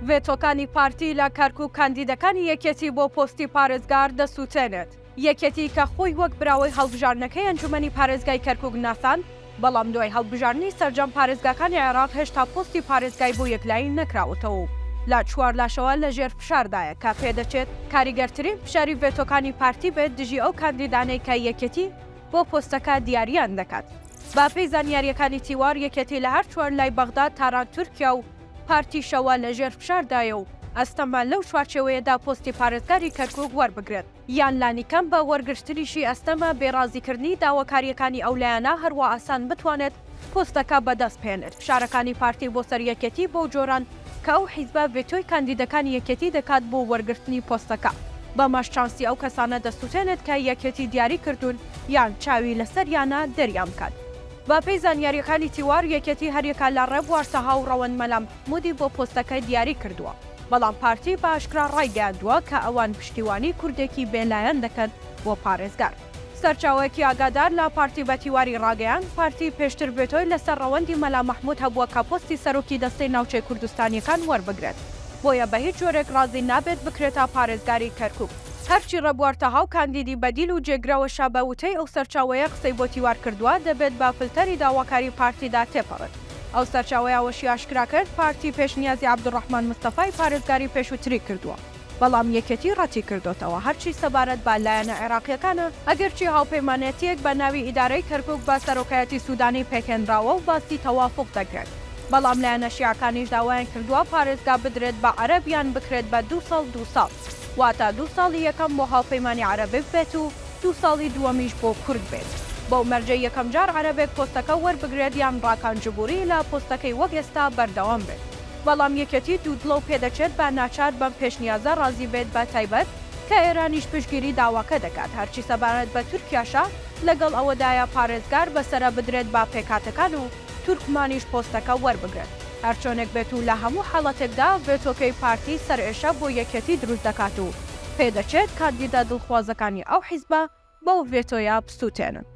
ڤێتۆکانی پارتی لە کەرکوک کاندیدەکانی یەکێتی بۆ پۆستی پارێزگار دەسوتێنێت. یەکێتی کە خۆی وەک براوەی هەڵبژاردنەکەی ئەنجومەنی پارێزگای کەرکوک ناساند، بەڵام دوای هەڵبژاردنی سەرجەم پارێزگاکانی عێراق هێشتا پۆستی پارێزگای بۆ یەکلایی نەکراوەتەوە و لە چوارلاشەوە لەژێر فشاردایە کە پێدەچێت کاریگەرترین فشاری ڤێتۆکانی پارتی بێت دژی ئەو کاندیدانەی کە یەکێتی بۆ پۆستەکە دیاریان دەکات. بەپێی زانیارییەکانی تیوار، یەکێتی لە هەر چوارلای بەغداد، تاران، تورکیا و پارتیشەوە لەژێر فشاردایە و ئەستەمە لەو چوارچێوەیەدا پۆستی پارێزگاری کەرکوک وەربگرێت، یان لانیکەم بە وەرگرتنیشی ئەستەمە بێ ڕازیکردنی داواکارییەکانی ئەو لایەنە هەروا ئاسان بتوانێت پۆستەکە بەدەست بهێنێت. فشارەکانی پارتی بۆ سەر یەکێتی بەو جۆرەن کە ئەو حیزبە ڤێتۆی کاندیدەکانی یەکێتی دەکات بۆ وەرگرتنی پۆستەکە، بەمەش چانسی ئەو کەسانە دەسوتێنێت کە یەکێتی دیاری کردوون یان چاوی لەسەریانە دەریان بکات. بەپێی زانیارییەکانی تیوار، یەکێتی هەریەکە لە ڕێبوار تەها و ڕەوەند مەلا مەحمودی بۆ پۆستەکە دیاری کردووە، بەڵام پارتی بە ئاشکرا ڕایگەیاندووە کە ئەوان پشتیوانی کوردێکی بێلایەن دەکەن بۆ پارێزگار. سەرچاوەیەکی ئاگادار لە پارتی بە تیواری ڕاگەیاند، پارتی پێشتر ڤێتۆی لەسەر ڕەوەندی مەلا مەحمود هەبووە کە پۆستی سەرۆکی دەستەی ناوچەی کوردستانییەکان وەربگرێت، بۆیە بە هیچ جۆرێک ڕازی نابێت بکرێتە پارێزگاری کەرکوک. هەرچی ڕێبوار تەها و کاندیدی بەدیل و جێگرەوەشە بە وتەی ئەو سەرچاوەیە قسەی بۆ تیوار کردووە، دەبێت بە فلتەری داواکاری پارتیدا تێپەڕێت. ئەو سەرچاوەیە ئەوەشی ئاشکرا کرد، پارتی پێشنیازی عەبدولڕەحمان مستەفای پارێزگاری پێشووتری کردووە، بەڵام یەکێتی ڕەتیکردۆتەوە، هەرچی سەبارەت بە لایەنە عێراقییەکانە، ئەگەرچی هاوپەیمانێتییەک بە ناوی ئیدارەی کەرکوک بە سەرۆکایەتی سودانی پێکهێنراوە و باسی تەوافوق دەکرێت، بەڵام لایەنە شیعەکانیش داوایان کردووە پارێزگا بدرێت بە عەرەب یان بکرێت بە دوو ساڵ دوو ساڵ، واتە دوو ساڵی یەکەم بۆ هاوپەیمانی عەرەبب بێت و دوو ساڵی دووەمیش بۆ کورد بێت، بەو مەرجەی یەکەمجار عەرەبێک پۆستەکە وەربگرێت یان ڕاکان جبوری لە پۆستەکەی وەک ئێستا بەردەوام بێت. بەڵام یەکێتی دوودڵە و پێدەچێت بە ناچار بەم پێشنیازە ڕازی بێت بە تایبەت کە ئێرانیش پشتگیری داواکە دەکات، هەرچی سەبارەت بە تورکیاشە لەگەڵ ئەوەدایە پارێزگار بەسەرە بدرێت بە پێکهاتەکان و تورکمانیش پۆستەکە وەربگرن. هەرچۆنێک بێت و لە هەموو حاڵەتێکدا ڤێتۆکەی پارتی سەرئێشە بۆ یەکێتی دروست دەکات و پێدەچێت کاندیدە دڵخوازەکانی ئەو حیزبە بەو ڤێتۆیە بسوتێنن.